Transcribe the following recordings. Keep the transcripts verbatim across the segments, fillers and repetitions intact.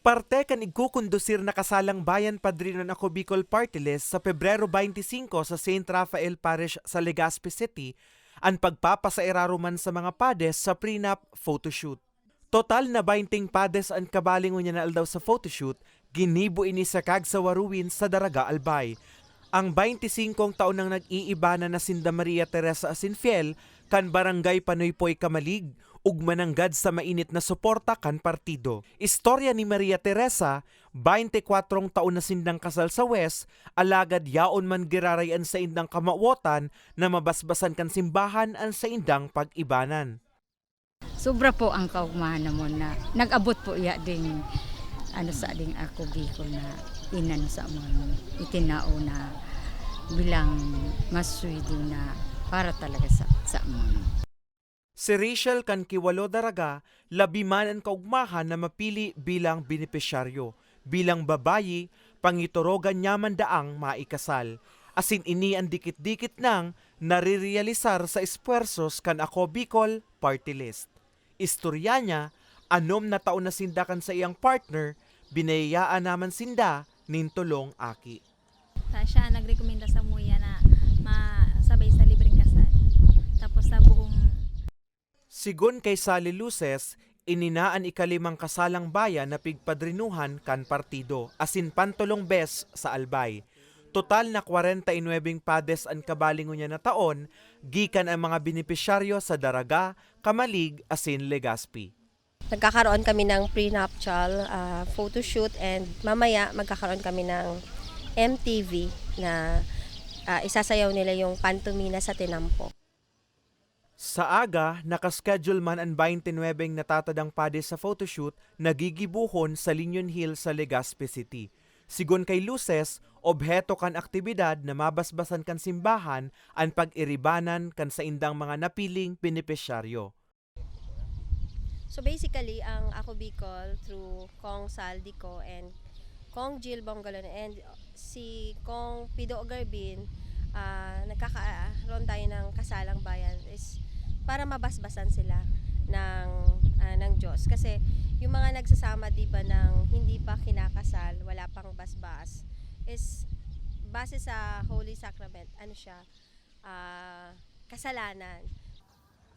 Parte kan igkukondusir na kasalang bayan padrinon Ako Bicol Party List sa Pebrero twenty-five sa Saint Raphael Parish sa Legazpi City an pagpapasairaroman sa mga pades sa prenup photoshoot. Total na twenty pades an kabali ngunyan na aldaw sa photoshoot, ginibo ini sa Kagsawa Ruins sa Daraga, Albay. Ang twenty-five taon nang nag-iiba na na sinda Maria Teresa asin Fiel kan Barangay Panoypoy, Camalig, ug mananggad sa mainit na suporta kan partido. Istorya ni Maria Teresa, twenty-kwatro taon na sindang kasal sa West, alagad yaon man giraray an saindang kamawotan na mabasbasan kan simbahan an saindang pag-ibanan. Sobra po ang kaugmahan namon na nag-abot po iya ding, ano, sa ding Ako Bicol na inano sa amon, itinao na bilang maswede na para talaga sa, sa amon. Si Rachel kan Kiwalo Daraga, labi man an kaugmahan na mapili bilang benepisyaryo. Bilang babayi, pangiturogan niya man daang maikasal. Asin ini an dikit-dikit nang narerealisar sa espuwersos kan Ako Bicol Party List. Istorya niya, anom na taon na sinda kan saiyang partner, binayayaan naman sinda nin tolong aki. Ta-, siya ang nagrekomenda samuya na masabay sa libreng kasal. Tapos sa buong Sigon kay Sally Luces, ini na an ikalimang kasalang bayan na pigpadrinuhan kan partido, asin pantolong bes sa Albay. Total na kwarenta y nuwebeng pades an kabali ngunyan na taon, gikan ang mga benepisyaryo sa Daraga, Camalig, asin Legazpi. Nagkakaroon kami ng prenuptial, ah, photoshoot, and mamaya magkakaroon kami ng M T V na, ah, isasayaw nila yung Pantomina sa Tinampo. Sa aga, nakaschedule man an twenty-nine natatadang pades sa photoshoot na gigibohon sa Linion Hill sa Legazpi City. Sigon kay Luces, obheto kan aktibidad na mabasbasan kan simbahan an pag-iribanan kan saindang mga napiling benepisyaryo. So basically, ang Ako Bicol through Cong Sal Dico and Cong Jill Bongalon and si Cong Pido Garbin, ah, nagkakaroon tayo ng kasalang bayan is para mabasbasan sila ng, ah, ng Diyos. Kasi yung mga nagsasama, di ba, ng hindi pa kinakasal, wala pang basbas, is base sa Holy Sacrament, ano siya, ah, kasalanan.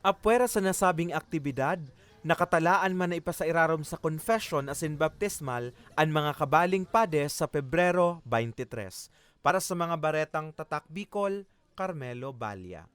Apwera sa nasabing aktibidad, nakatalaan man na ipasairarom sa confession asin baptismal an mga kabaling pades sa Pebrero twenty-three. Para sa mga baretang Tatak Bicol, Carmelo Balla.